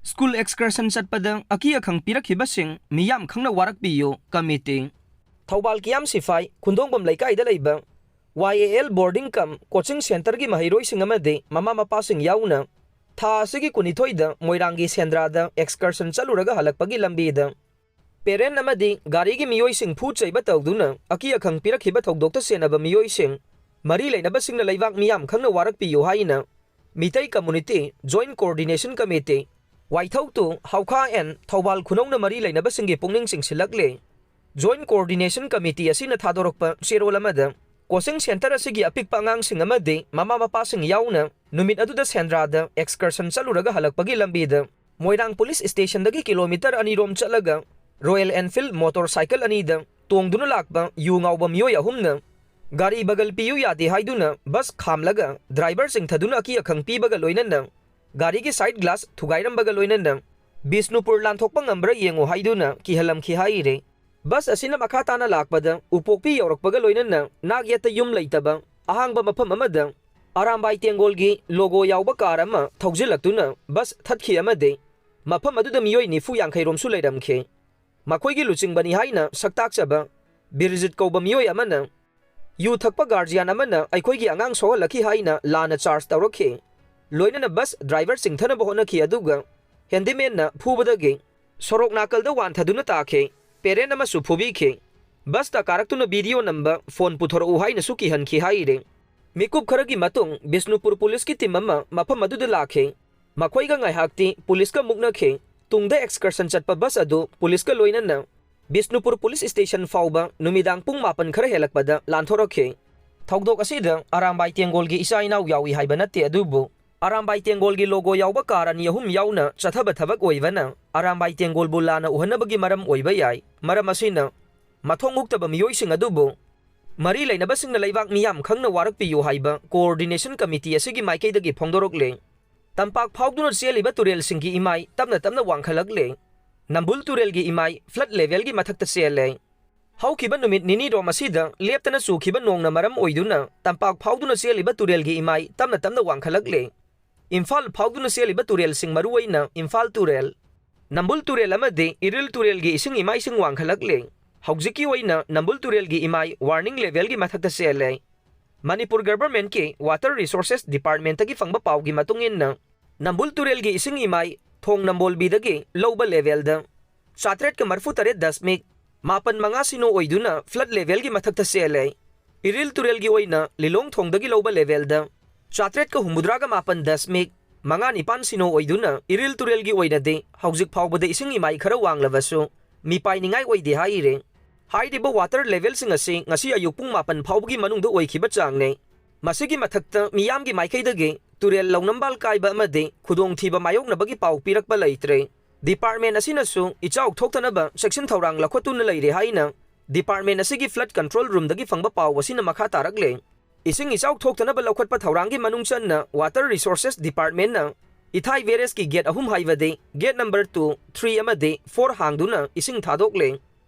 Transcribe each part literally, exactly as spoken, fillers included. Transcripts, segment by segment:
School excursion ꯆꯠꯄꯗ ꯑꯀꯤ ꯑꯈꯪ ꯄꯤꯔꯛꯈꯤꯕꯁꯤꯡ ꯃꯤꯌꯥꯝ ꯈꯪꯅ ꯋꯥꯔꯛꯄꯤꯌꯨ, committee꯫ ꯊꯧꯕꯥꯜ ꯀꯤꯌꯥꯝ ꯁꯤꯐꯥꯏ ꯈꯨꯟꯗꯣꯡꯕꯝ ꯂꯩꯀꯥꯏꯗ ꯂꯩꯕ Y A L boarding cum coaching centreꯒꯤ ꯃꯍꯩꯔꯣꯏꯁꯤꯡ ꯑꯃꯗꯤ ꯃꯃꯥ ꯃꯄꯥꯁꯤꯡ ꯌꯥꯎꯅ ꯊꯥ ꯑꯁꯤꯒꯤ ꯀꯨꯟꯅꯤꯊꯣꯏꯗ ꯃꯣꯏꯔꯥꯡꯒꯤ ꯁꯦꯟꯗ꯭ꯔꯥꯗ excursion ꯆꯠꯂꯨꯔꯒ ꯍꯜꯂꯛꯄꯒꯤ ꯂꯝꯕꯤꯗ parent ꯑꯃꯗꯤ ꯒꯥꯔꯤꯒꯤ ꯃꯤꯑꯣꯏꯁꯤꯡ ꯐꯨ ꯆꯩꯕ ꯇꯧꯗꯨꯅ ꯑꯀꯤ ꯑꯈꯪ ꯄꯤꯔꯛꯈꯤꯕ ꯊꯧꯗꯣꯛꯇ ꯁꯦꯟꯅꯕ ꯃꯤꯑꯣꯏꯁꯤꯡ ꯃꯔꯤ ꯂꯩꯅꯕꯁꯤꯡꯅ ꯂꯩꯕꯥꯛ ꯃꯤꯌꯥꯝ ꯈꯪꯅ ꯋꯥꯔꯛꯄꯤꯌꯨ ꯍꯥꯏꯅ Meitei Community Joint Coordination Committee, ꯋꯥꯏꯊꯧ two, ꯍꯧꯈꯥ and Thoubal ꯈꯨꯅꯧꯅ ꯃꯔꯤ ꯂꯩꯅꯕꯁꯤꯡꯒꯤ ꯄꯨꯛꯅꯤꯡ ꯆꯤꯡꯁꯤꯜꯂꯛꯂꯦ꯫ Joint Coordination Committee ꯑꯁꯤꯅ ꯊꯥꯗꯣꯔꯛꯄ ꯆꯦꯔꯣꯜ ꯑꯃꯗ, coaching centre ꯑꯁꯤꯒꯤ ꯑꯄꯤꯛꯄ ꯑꯉꯥꯡꯁꯤꯡ ꯑꯃꯗꯤ ꯃꯃꯥ ꯃꯄꯥꯁꯤꯡ ꯌꯥꯎꯅ ꯅꯨꯃꯤꯠ ꯑꯗꯨꯗ ꯁꯦꯟꯗ꯭ꯔꯥꯗ excursion ꯆꯠꯂꯨꯔꯒ ꯍꯜꯂꯛꯄꯒꯤ ꯂꯝꯕꯤꯗ ꯃꯣꯏꯔꯥꯡ police stationꯗꯒꯤ kilometre ꯑꯅꯤ ꯔꯣꯝ ꯆꯠꯂꯒ Royal Enfield motorcycle ꯑꯅꯤꯗ ꯇꯣꯡꯗꯨꯅ ꯂꯥꯛꯄ ꯌꯨ ꯉꯥꯎꯕ ꯃꯤꯑꯣꯏ ꯑꯍꯨꯝꯅ ꯒꯥꯔꯤ ꯕꯒꯜ ꯄꯤꯌꯨ ꯌꯥꯗꯦ ꯍꯥꯏꯗꯨꯅ bus ꯈꯥꯝꯂꯒ driver ꯆꯤꯡꯊꯗꯨꯅ ꯑꯀꯤ ꯑꯈꯪ ꯄꯤꯕꯒ ꯂꯣꯏꯅꯅ ꯒꯥꯔꯤꯒꯤ side glass ꯊꯨꯒꯥꯏꯔꯝꯕꯒ ꯂꯣꯏꯅꯅ ꯕꯤꯁꯅꯨꯄꯨꯔ ꯂꯥꯟꯊꯣꯛꯄ ꯉꯝꯕ꯭ꯔꯥ ꯌꯦꯡꯉꯨ ꯍꯥꯏꯗꯨꯅ ꯀꯤꯍꯜꯂꯝꯈꯤ ꯍꯥꯏꯔꯦ꯫ Bus ꯑꯁꯤꯅ ꯃꯈꯥ ꯇꯥꯅ ꯂꯥꯛꯄꯗ ꯎꯄꯣꯛꯄꯤ ꯌꯧꯔꯛꯄꯒ ꯂꯣꯏꯅꯅ ꯅꯥꯛ ꯌꯦꯠꯇ ꯌꯨꯝ ꯂꯩꯇꯕ ꯑꯍꯥꯡꯕ ꯃꯐꯝ ꯑꯃꯗ ꯑꯔꯥꯝꯕꯥꯏ ꯇꯦꯡꯒꯣꯜꯒꯤ logo ꯌꯥꯎꯕ car ꯑꯃ ꯊꯧꯖꯤꯜꯂꯛꯇꯨꯅ bus ꯊꯠꯈꯤ ꯑꯃꯗꯤ ꯃꯐꯝ ꯑꯗꯨꯗ ꯃꯤꯑꯣꯏ ꯅꯤꯐꯨ ꯌꯥꯡꯈꯩ ꯔꯣꯝꯁꯨ ꯂꯩꯔꯝꯈꯤ꯫ ꯃꯈꯣꯏꯒꯤ ꯂꯨꯆꯤꯡꯕꯅꯤ ꯍꯥꯏꯅ ꯁꯛꯇꯥꯛꯆꯕ ꯕꯤꯔꯖꯤꯠ ꯀꯧꯕ ꯃꯤꯑꯣꯏ ꯑꯃꯅ ꯌꯨ ꯊꯛꯄ guardian ꯑꯃꯅ ꯑꯩꯈꯣꯏꯒꯤ ꯑꯉꯥꯡ ꯁꯣꯛꯍꯜꯂꯛꯈꯤ ꯍꯥꯏꯅ ꯂꯥꯟꯅ charge ꯇꯧꯔꯛꯈꯤ꯫ ꯂꯣꯏꯅꯅ bus driver ꯆꯤꯡꯊꯅꯕ ꯍꯣꯠꯅꯈꯤ, ꯑꯗꯨꯒ handymanꯅ ꯐꯨꯕꯗꯒꯤ ꯁꯣꯔꯣꯛ ꯅꯥꯀꯜꯗ ꯋꯥꯟꯊꯗꯨꯅ ꯇꯥꯈꯤ꯫ Parent ꯑꯃꯁꯨ ꯐꯨꯕꯤꯈꯤ꯫ Busꯇ ꯀꯥꯔꯛꯇꯨꯅ video ꯅꯝꯕ phone ꯄꯨꯊꯣꯔꯛꯎ ꯍꯥꯏꯅꯁꯨ ꯀꯤꯍꯟꯈꯤ ꯍꯥꯏꯔꯤ꯫ ꯃꯤꯀꯨꯞ ꯈꯔꯒꯤ ꯃꯇꯨꯡ ꯕꯤꯁꯅꯨꯄꯨꯔ policeꯀꯤ team ꯑꯃ ꯃꯐꯝ ꯑꯗꯨꯗ ꯂꯥꯛꯈꯤ꯫ ꯃꯈꯣꯏꯒ ꯉꯥꯏꯍꯥꯛꯇꯤ policeꯀ ꯃꯨꯛꯅꯈꯤ꯫ ꯇꯨꯡꯗ excursion ꯆꯠꯄ bus ꯑꯗꯨ policeꯀ ꯂꯣꯏꯅꯅ ꯕꯤꯁꯅꯨꯄꯨꯔ police station ꯐꯥꯎꯕ ꯅꯨꯃꯤꯗꯥꯡ ꯄꯨꯡ ꯃꯥꯄꯟ ꯈꯔ ꯍꯦꯜꯂꯛꯄꯗ ꯂꯥꯟꯊꯣꯔꯛꯈꯤ꯫ ꯊꯧꯗꯣꯛ ꯑꯁꯤꯗ ꯑꯔꯥꯝꯕꯥꯏ ꯇꯦꯡꯒꯣꯜꯒꯤ ꯏꯆꯥ ꯏꯅꯥꯎ ꯌꯥꯎꯏ ꯍꯥꯏꯕ ꯅꯠꯇꯦ, ꯑꯗꯨꯕꯨ ꯑꯔꯥꯝꯕꯥꯏ ꯇꯦꯡꯒꯣꯜꯒꯤ logo ꯌꯥꯎꯕ car ꯑꯅꯤ ꯑꯍꯨꯝ ꯌꯥꯎꯅ ꯆꯠꯊꯕ ꯊꯕꯛ ꯑꯣꯏꯕꯅ ꯑꯔꯥꯝꯕꯥꯏ ꯇꯦꯡꯒꯣꯜꯕꯨ ꯂꯥꯟꯅ ꯎꯍꯟꯅꯕꯒꯤ ꯃꯔꯝ ꯑꯣꯏꯕ ꯌꯥꯏ꯫ ꯃꯔꯝ ꯑꯁꯤꯅ ꯃꯊꯣꯡ ꯍꯨꯛꯇꯕ ꯃꯤꯑꯣꯏꯁꯤꯡ ꯑꯗꯨꯕꯨ ꯃꯔꯤ ꯂꯩꯅꯕꯁꯤꯡꯅ ꯂꯩꯕꯥꯛ ꯃꯤꯌꯥꯝ ꯈꯪꯅ ꯋꯥꯔꯛꯄꯤꯌꯨ ꯍꯥꯏꯕ Coordination Committee ꯑꯁꯤꯒꯤ ꯃꯥꯏꯀꯩꯗꯒꯤ ꯐꯣꯡꯗꯣꯔꯛꯂꯦ꯫ ꯇꯝꯄꯥꯛ ꯐꯥꯎꯗꯨꯅ ꯆꯦꯜꯂꯤꯕ ꯇꯨꯔꯦꯜꯁꯤꯡꯒꯤ ꯏꯃꯥꯏ ꯇꯞꯅ ꯇꯞꯅ ꯋꯥꯡꯈꯠꯂꯛꯂꯦ꯫ ꯅꯝꯕꯨꯜ ꯇꯨꯔꯦꯜꯒꯤ ꯏꯃꯥꯏ flood levelꯒꯤ ꯃꯊꯛꯇ ꯆꯦꯜꯂꯦ꯫ ꯍꯧꯈꯤꯕ ꯅꯨꯃꯤꯠ ꯅꯤꯅꯤ ꯔꯣꯝ ꯑꯁꯤꯗ ꯂꯦꯞꯇꯅ ꯆꯨꯈꯤꯕ ꯅꯣꯡꯅ ꯃꯔꯝ ꯑꯣꯏꯗꯨꯅ ꯇꯝꯄꯥꯛ ꯐꯥꯎꯗꯨꯅ ꯆꯦꯜꯂꯤꯕ ꯇꯨꯔꯦꯜꯒꯤ ꯏꯃꯥꯏ ꯇꯞꯅ ꯇꯞꯅ ꯋꯥꯡꯈꯠꯂꯛꯂꯦ꯫ ꯏꯝꯐꯥꯜ ꯐꯥꯎꯗꯨꯅ ꯆꯦꯜꯂꯤꯕ ꯇꯨꯔꯦꯜꯁꯤꯡ, ꯃꯔꯨꯑꯣꯏꯅ ꯏꯝꯐꯥꯜ ꯇꯨꯔꯦꯜ, ꯅꯝꯕꯨꯜ ꯇꯨꯔꯦꯜ ꯑꯃꯗꯤ ꯏꯔꯤꯜ ꯇꯨꯔꯦꯜꯒꯤ ꯏꯁꯤꯡ ꯏꯃꯥꯏꯁꯤꯡ ꯋꯥꯡꯈꯠꯂꯛꯂꯦ꯫ ꯍꯧꯖꯤꯛꯀꯤ ꯑꯣꯏꯅ ꯅꯝꯕꯨꯜ ꯇꯨꯔꯦꯜꯒꯤ ꯏꯃꯥꯏ warning levelꯒꯤ ꯃꯊꯛꯇ ꯆꯦꯜꯂꯦ꯫ ꯃꯅꯤꯄꯨꯔ ꯒꯚꯔꯟꯃꯦꯟꯠꯀꯤ Water Resources Departmentꯇꯒꯤ ꯐꯪꯕ ꯄꯥꯎꯒꯤ ꯃꯇꯨꯡ ꯏꯟꯅ, ꯅꯝꯕꯨꯜ ꯇꯨꯔꯦꯜꯒꯤ ꯏꯁꯤꯡ ꯏꯃꯥꯏ ꯊꯣꯡ ꯅꯝꯕꯣꯜꯕꯤꯗꯒꯤ ꯂꯧꯕ ꯂꯦꯚꯦꯜꯗ ꯆꯥꯇ꯭ꯔꯦꯠꯀ ꯃꯔꯤꯐꯨ ꯇꯔꯦꯠ ꯗꯁꯃꯤꯛ ꯃꯥꯄꯟ ꯃꯉꯥ ꯁꯤꯅꯣ ꯑꯣꯏꯗꯨꯅ flood levelꯒꯤ ꯃꯊꯛꯇ ꯆꯦꯜꯂꯦ꯫ ꯏꯔꯤꯜ ꯇꯨꯔꯦꯜꯒꯤ ꯑꯣꯏꯅ ꯂꯤꯂꯣꯡ ꯊꯣꯡꯗꯒꯤ ꯂꯧꯕ ꯂꯦꯚꯦꯜꯗ ꯆꯥꯇ꯭ꯔꯦꯠꯀ ꯍꯨꯝꯐꯨꯇꯔꯥꯒ ꯃꯥꯄꯟ ꯗꯁꯃꯤꯛ ꯃꯉꯥ ꯅꯤꯄꯥꯟ ꯁꯤꯅꯣ ꯑꯣꯏꯗꯨꯅ ꯏꯔꯤꯜ ꯇꯨꯔꯦꯜꯒꯤ ꯑꯣꯏꯅꯗꯤ ꯍꯧꯖꯤꯛ ꯐꯥꯎꯕꯗ ꯏꯁꯤꯡ ꯏꯃꯥꯏ ꯈꯔ ꯋꯥꯡꯂꯕꯁꯨ ꯃꯤꯄꯥꯏꯅꯤꯡꯉꯥꯏ ꯑꯣꯏꯗꯦ ꯍꯥꯏꯔꯤ꯫ ꯍꯥꯏꯔꯤꯕ water levelꯁꯤꯡ ꯑꯁꯤ ꯉꯁꯤ ꯑꯌꯨꯛ ꯄꯨꯡ ꯃꯥꯄꯟ ꯐꯥꯎꯕꯒꯤ ꯃꯅꯨꯡꯗ ꯑꯣꯏꯈꯤꯕ ꯆꯥꯡꯅꯤ꯫ ꯃꯁꯤꯒꯤ ꯃꯊꯛꯇ ꯃꯤꯌꯥꯝꯒꯤ ꯃꯥꯏꯀꯩꯗꯒꯤ ꯇꯨꯔꯦꯜ ꯂꯧꯅꯝꯕꯥꯜ ꯀꯥꯏꯕ ꯑꯃꯗꯤ ꯈꯨꯗꯣꯡꯊꯤꯕ ꯃꯥꯌꯣꯛꯅꯕꯒꯤ ꯄꯥꯎ ꯄꯤꯔꯛꯄ ꯂꯩꯇ꯭ꯔꯦ꯫ Department ꯑꯁꯤꯅꯁꯨ ꯏꯆꯥꯎ ꯊꯣꯛꯇꯅꯕ ꯆꯦꯛꯁꯤꯟ ꯊꯧꯔꯥꯡ ꯂꯧꯈꯠꯇꯨꯅ ꯂꯩꯔꯦ ꯍꯥꯏꯅ department ꯑꯁꯤꯒꯤ flood control roomꯗꯒꯤ ꯐꯪꯕ ꯄꯥꯎ ꯑꯁꯤꯅ ꯃꯈꯥ ꯇꯥꯔꯛꯂꯦ꯫ ꯏꯁꯤꯡ ꯏꯆꯥꯎ ꯊꯣꯛꯇꯅꯕ ꯂꯧꯈꯠꯄ ꯊꯧꯔꯥꯡꯒꯤ ꯃꯅꯨꯡ ꯆꯟꯅ Water Resources Departmentꯅ ꯏꯊꯥꯏ barrageꯀꯤ gate ꯑꯍꯨꯝ ꯍꯥꯏꯕꯗꯤ gate number two, three ꯑꯃꯗꯤ four ꯍꯥꯡꯗꯨꯅ ꯏꯁꯤꯡ ꯊꯥꯗꯣꯛꯂꯦ꯫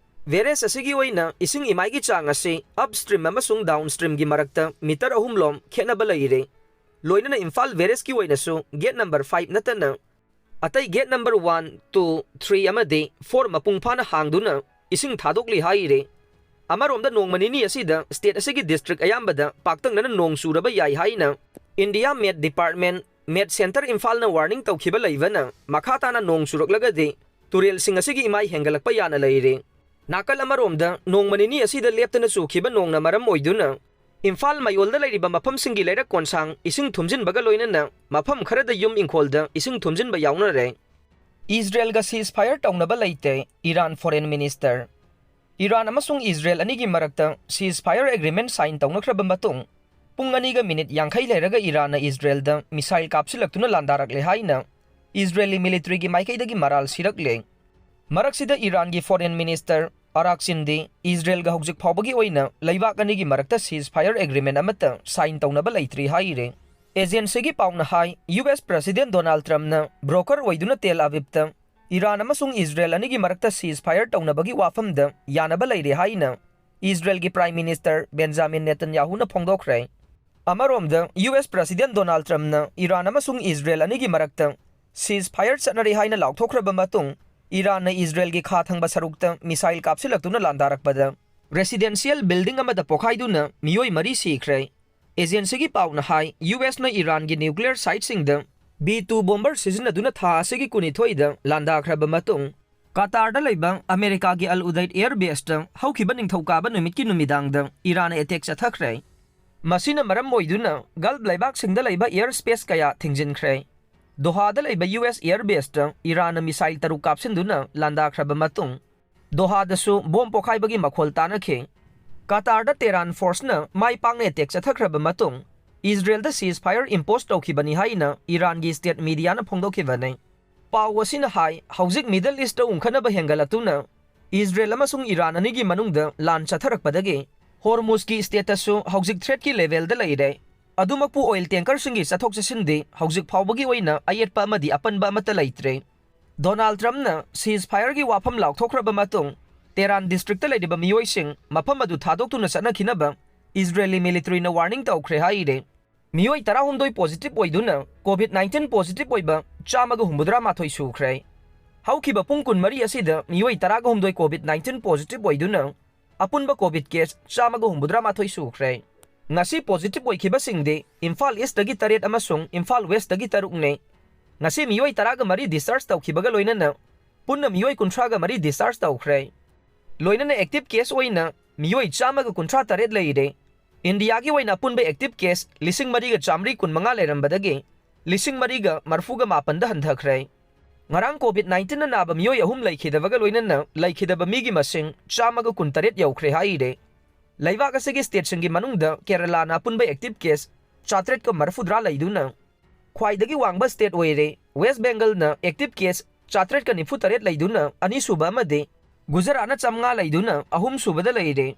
Barrage ꯑꯁꯤꯒꯤ ꯑꯣꯏꯅ ꯏꯁꯤꯡ ꯏꯃꯥꯏꯒꯤ ꯆꯥꯡ ꯑꯁꯤ upstream ꯑꯃꯁꯨꯡ downstreamꯒꯤ ꯃꯔꯛꯇ meter ꯑꯍꯨꯝ ꯂꯣꯝ ꯈꯦꯠꯅꯕ ꯂꯩꯔꯦ꯫ ꯂꯣꯏꯅꯅ ꯏꯝꯐꯥꯜ barrageꯀꯤ ꯑꯣꯏꯅꯁꯨ gate number five ꯅꯠꯇꯅ ꯑꯇꯩ gate number one, two, three ꯑꯃꯗꯤ four ꯃꯄꯨꯡ ꯐꯥꯅ ꯍꯥꯡꯗꯨꯅ ꯏꯁꯤꯡ ꯊꯥꯗꯣꯛꯂꯤ ꯍꯥꯏꯔꯤ꯫ ꯑꯃꯔꯣꯝꯗ ꯅꯣꯡꯃ ꯅꯤꯅꯤ ꯑꯁꯤꯗ state ꯑꯁꯤꯒꯤ district ꯑꯌꯥꯝꯕꯗ ꯄꯥꯛꯇꯛꯅꯅ ꯅꯣꯡ ꯆꯨꯔꯕ ꯌꯥꯏ ꯍꯥꯏꯅ India Met Department, Met Centre ꯏꯝꯐꯥꯜꯅ warning ꯇꯧꯈꯤꯕ ꯂꯩꯕꯅ ꯃꯈꯥ ꯇꯥꯅ ꯅꯣꯡ ꯆꯨꯔꯛꯂꯒꯗꯤ ꯇꯨꯔꯦꯜꯁꯤꯡ ꯑꯁꯤꯒꯤ ꯏꯃꯥꯏ ꯍꯦꯟꯒꯠꯂꯛꯄ ꯌꯥꯅ ꯂꯩꯔꯤ꯫ ꯅꯥꯀꯜ ꯑꯃꯔꯣꯝꯗ ꯅꯣꯡꯃ ꯅꯤꯅꯤ ꯑꯁꯤꯗ ꯂꯦꯞꯇꯅ ꯆꯨꯈꯤꯕ ꯅꯣꯡꯅ ꯃꯔꯝ ꯑꯣꯏꯗꯨꯅ ꯏꯝꯐꯥꯜ ꯃꯌꯣꯜꯗ ꯂꯩꯔꯤꯕ ꯃꯐꯝꯁꯤꯡꯒꯤ ꯂꯩꯔꯛ ꯀꯣꯟꯁꯥꯡ ꯏꯁꯤꯡ ꯊꯨꯝꯖꯤꯟꯕꯒ ꯂꯣꯏꯅꯅ ꯃꯐꯝ ꯈꯔꯗ ꯌꯨꯝ ꯏꯪꯈꯣꯜꯗ ꯏꯁꯤꯡ ꯊꯨꯝꯖꯤꯟꯕ ꯌꯥꯎꯅꯔꯦ꯫ ꯏꯖꯔꯦꯜꯒ ceasefire ꯇꯧꯅꯕ ꯂꯩꯇꯦ, ꯏꯔꯥꯟ foreign minister꯫ ꯏꯔꯥꯟ ꯑꯃꯁꯨꯡ ꯏꯖꯔꯦꯜ ꯑꯅꯤꯒꯤ ꯃꯔꯛꯇ ceasefire agreement sign ꯇꯧꯅꯈ꯭ꯔꯕ ꯃꯇꯨꯡ, ꯄꯨꯡ ꯑꯅꯤꯒ ꯃꯤꯅꯤꯠ ꯌꯥꯡꯈꯩ ꯂꯩꯔꯒ ꯏꯔꯥꯟꯅ ꯏꯖꯔꯦꯜꯗ missile ꯀꯥꯞꯁꯤꯜꯂꯛꯇꯨꯅ ꯂꯥꯟꯗꯥꯔꯛꯂꯦ ꯍꯥꯏꯅ ꯏꯖꯔꯦꯂꯤ militaryꯒꯤ ꯃꯥꯏꯀꯩꯗꯒꯤ ꯃꯔꯥꯜ ꯁꯤꯔꯛꯂꯦ꯫ ꯃꯔꯛꯁꯤꯗ ꯏꯔꯥꯟꯒꯤ foreign minister ꯑꯔꯥꯛꯆꯤꯟꯗꯤ ꯏꯖꯔꯦꯜꯒ ꯍꯧꯖꯤꯛ ꯐꯥꯎꯕꯒꯤ ꯑꯣꯏꯅ ꯂꯩꯕꯥꯛ ꯑꯅꯤꯒꯤ ꯃꯔꯛꯇ ceasefire agreement ꯑꯃꯠꯇ sign ꯇꯧꯅꯕ ꯂꯩꯇ꯭ꯔꯤ ꯍꯥꯏꯔꯦ꯫ Agencyꯒꯤ ꯄꯥꯎꯅ ꯍꯥꯏ, ꯌꯨ ꯑꯦꯁ President Donald Trumpꯅ broker ꯑꯣꯏꯗꯨꯅ ꯇꯦꯜ ꯑꯕꯤꯕꯇ ꯏꯔꯥꯟ ꯑꯃꯁꯨꯡ ꯏꯖꯔꯦꯜ ꯑꯅꯤꯒꯤ ꯃꯔꯛꯇ ceasefire ꯇꯧꯅꯕꯒꯤ ꯋꯥꯐꯝꯗ ꯌꯥꯅꯕ ꯂꯩꯔꯦ ꯍꯥꯏꯅ ꯏꯖꯔꯦꯜꯒꯤ Prime Minister ꯕꯦꯟꯖꯥꯃꯤꯟ ꯅꯦꯇꯟꯌꯥꯍꯨꯅ ꯐꯣꯡꯗꯣꯛꯈ꯭ꯔꯦ꯫ ꯑꯃꯔꯣꯝꯗ, ꯌꯨ ꯑꯦꯁ President Donald Trumpꯅ ꯏꯔꯥꯟ ꯑꯃꯁꯨꯡ ꯏꯖꯔꯦꯜ ꯑꯅꯤꯒꯤ ꯃꯔꯛꯇ ceasefire ꯆꯠꯅꯔꯦ ꯍꯥꯏꯅ ꯂꯥꯎꯊꯣꯛꯈ꯭ꯔꯕ ꯃꯇꯨꯡ, ꯏꯔꯥꯟꯅ ꯏꯖꯔꯦꯜꯒꯤ ꯈꯥ ꯊꯪꯕ ꯁꯔꯨꯛꯇ missile ꯀꯥꯞꯁꯤꯜꯂꯛꯇꯨꯅ ꯂꯥꯟꯗꯥꯔꯛꯄꯗ residential building ꯑꯃꯗ ꯄꯣꯈꯥꯏꯗꯨꯅ ꯃꯤꯑꯣꯏ ꯃꯔꯤ ꯁꯤꯈ꯭ꯔꯦ꯫ Agencyꯒꯤ ꯄꯥꯎꯅ ꯍꯥꯏ, ꯌꯨ ꯑꯦꯁꯅ ꯏꯔꯥꯟꯒꯤ nuclear siteꯁꯤꯡꯗ B two bomber ꯁꯤꯖꯤꯟꯅꯗꯨꯅ ꯊꯥ ꯑꯁꯤꯒꯤ ꯀꯨꯟꯅꯤꯊꯣꯏꯗ ꯂꯥꯟꯗꯥꯈ꯭ꯔꯕ ꯃꯇꯨꯡ, ꯀꯇꯥꯔꯗ ꯂꯩꯕ ꯑꯃꯦꯔꯤꯀꯥꯒꯤ Al Udeid Air Baseꯇ ꯍꯧꯈꯤꯕ ꯅꯤꯡꯊꯧꯀꯥꯕ ꯅꯨꯃꯤꯠꯀꯤ ꯅꯨꯃꯤꯗꯥꯡꯗ ꯏꯔꯥꯟꯅ attack ꯆꯠꯊꯈ꯭ꯔꯦ꯫ ꯃꯁꯤꯅ ꯃꯔꯝ ꯑꯣꯏꯗꯨꯅ Gulf ꯂꯩꯕꯥꯛꯁꯤꯡꯗ ꯂꯩꯕ air space ꯀꯌꯥ ꯊꯤꯡꯖꯤꯟꯈ꯭ꯔꯦ꯫ ꯗꯣꯍꯥꯗ ꯂꯩꯕ ꯌꯨ ꯑꯦꯁ Air Baseꯇ ꯏꯔꯥꯟꯅ missile ꯇꯔꯨꯛ ꯀꯥꯞꯁꯤꯟꯗꯨꯅ ꯂꯥꯟꯗꯥꯈ꯭ꯔꯕ ꯃꯇꯨꯡ, ꯗꯣꯍꯥꯗꯁꯨ bomb ꯄꯣꯈꯥꯏꯕꯒꯤ ꯃꯈꯣꯜ ꯇꯥꯅꯈꯤ꯫ ꯀꯇꯥꯔꯗ Tehran forceꯅ ꯃꯥꯏ ꯄꯥꯛꯅ attack ꯆꯠꯊꯈ꯭ꯔꯕ ꯃꯇꯨꯡ, ꯏꯖꯔꯦꯜꯗ ceasefire impose ꯇꯧꯈꯤꯕꯅꯤ ꯍꯥꯏꯅ ꯏꯔꯥꯟꯒꯤ state mediaꯅ ꯐꯣꯡꯗꯣꯛꯈꯤꯕꯅꯤ꯫ ꯄꯥꯎ ꯑꯁꯤꯅ ꯍꯥꯏ, ꯍꯧꯖꯤꯛ Middle Eastꯇ ꯎꯪꯈꯠꯅꯕ ꯍꯦꯟꯒꯠꯂꯛꯇꯨꯅ ꯏꯖꯔꯦꯜ ꯑꯃꯁꯨꯡ ꯏꯔꯥꯟ ꯑꯅꯤꯒꯤ ꯃꯅꯨꯡꯗ ꯂꯥꯟ ꯆꯠꯊꯔꯛꯄꯗꯒꯤ ꯍꯣꯔꯃꯨꯖꯀꯤ stateꯇꯁꯨ ꯍꯧꯖꯤꯛ threatꯀꯤ levelꯗ ꯂꯩꯔꯦ꯫ ꯑꯗꯨꯃꯛꯄꯨ oil tankerꯁꯤꯡꯒꯤ ꯆꯠꯊꯣꯛ ꯆꯠꯁꯤꯟꯗꯤ ꯍꯧꯖꯤꯛ ꯐꯥꯎꯕꯒꯤ ꯑꯣꯏꯅ ꯑꯌꯦꯠꯄ ꯑꯃꯗꯤ ꯑꯄꯟꯕ ꯑꯃꯠꯇ ꯂꯩꯇ꯭ꯔꯦ꯫ Donald Trumpꯅ ceasefireꯒꯤ ꯋꯥꯐꯝ ꯂꯥꯎꯊꯣꯛꯈ꯭ꯔꯕ ꯃꯇꯨꯡ, Tehran districtꯇ ꯂꯩꯔꯤꯕ ꯃꯤꯑꯣꯏꯁꯤꯡ ꯃꯐꯝ ꯑꯗꯨ ꯊꯥꯗꯣꯛꯇꯨꯅ ꯆꯠꯅꯈꯤꯅꯕ ꯏꯖꯔꯦꯂꯤ militaryꯅ warning ꯇꯧꯈ꯭ꯔꯦ ꯍꯥꯏꯔꯦ꯫ ꯃꯤꯑꯣꯏ ꯇꯔꯥꯍꯨꯝꯗꯣꯏ positive ꯑꯣꯏꯗꯨꯅ COVID nineteen positive ꯑꯣꯏꯕ ꯆꯥꯝꯃꯒ ꯍꯨꯝꯐꯨꯇꯔꯥ ꯃꯥꯊꯣꯏ ꯁꯨꯈ꯭ꯔꯦ꯫ ꯍꯧꯈꯤꯕ ꯄꯨꯡ ꯀꯨꯟꯃꯔꯤ ꯑꯁꯤꯗ ꯃꯤꯑꯣꯏ ꯇꯔꯥꯒ ꯍꯨꯝꯗꯣꯏ COVID nineteen positive ꯑꯣꯏꯗꯨꯅ ꯑꯄꯨꯟꯕ COVID case ꯆꯥꯝꯃꯒ ꯍꯨꯝꯐꯨꯇꯔꯥ ꯃꯥꯊꯣꯏ ꯁꯨꯈ꯭ꯔꯦ꯫ ꯉꯁꯤ positive ꯑꯣꯏꯈꯤꯕꯁꯤꯡꯗꯤ ꯏꯝꯐꯥꯜ Eastꯇꯒꯤ ꯇꯔꯦꯠ ꯑꯃꯁꯨꯡ ꯏꯝꯐꯥꯜ Westꯇꯒꯤ ꯇꯔꯨꯛꯅꯤ꯫ ꯉꯁꯤ ꯃꯤꯑꯣꯏ ꯇꯔꯥꯒ ꯃꯔꯤ discharge ꯇꯧꯈꯤꯕꯒ ꯂꯣꯏꯅꯅ ꯄꯨꯟꯅ ꯃꯤꯑꯣꯏ ꯀꯨꯟꯊ꯭ꯔꯥꯒ ꯃꯔꯤ discharge ꯇꯧꯈ꯭ꯔꯦ꯫ ꯂꯣꯏꯅꯅ active case ꯑꯣꯏꯅ ꯃꯤꯑꯣꯏ ꯆꯥꯝꯃꯒ ꯀꯨꯟꯊ꯭ꯔꯥ ꯇꯔꯦꯠ ꯂꯩꯔꯦ꯫ ꯏꯟꯗꯤꯌꯥꯒꯤ ꯑꯣꯏꯅ ꯑꯄꯨꯟꯕ active case ꯂꯤꯁꯤꯡ ꯃꯔꯤꯒ ꯆꯥꯃꯔꯤ ꯀꯨꯟꯃꯉꯥ ꯂꯩꯔꯝꯕꯗꯒꯤ ꯂꯤꯁꯤꯡ ꯃꯔꯤꯒ ꯃꯔꯤꯐꯨꯒ ꯃꯥꯄꯟꯗ ꯍꯟꯊꯈ꯭ꯔꯦ꯫ ꯉꯔꯥꯡ COVID nineteenꯅ ꯅꯥꯕ ꯃꯤꯑꯣꯏ ꯑꯍꯨꯝ ꯂꯩꯈꯤꯗꯕꯒ ꯂꯣꯏꯅꯅ ꯂꯩꯈꯤꯗꯕ ꯃꯤꯒꯤ ꯃꯁꯤꯡ ꯆꯥꯝꯃꯒ ꯀꯨꯟꯇꯔꯦꯠ ꯌꯧꯈ꯭ꯔꯦ ꯍꯥꯏꯔꯦ꯫ ꯂꯩꯕꯥꯛ ꯑꯁꯤꯒꯤ stateꯁꯤꯡꯒꯤ ꯃꯅꯨꯡꯗ ꯀꯦꯔꯂꯥꯅ ꯑꯄꯨꯟꯕ active case ꯆꯥꯇ꯭ꯔꯦꯠꯀ ꯃꯔꯤꯐꯨꯇꯔꯥ ꯂꯩꯗꯨꯅ ꯈ꯭ꯋꯥꯏꯗꯒꯤ ꯋꯥꯡꯕ state ꯑꯣꯏꯔꯦ꯫ West Bengalꯅ active case ꯆꯥꯇ꯭ꯔꯦꯠꯀ ꯅꯤꯐꯨꯇꯔꯦꯠ ꯂꯩꯗꯨꯅ ꯑꯅꯤꯁꯨꯕ ꯑꯃꯗꯤ ꯒꯨꯖꯔꯥꯠꯅ ꯆꯥꯝꯃꯉꯥ ꯂꯩꯗꯨꯅ ꯑꯍꯨꯝꯁꯨꯕꯗ ꯂꯩꯔꯦ꯫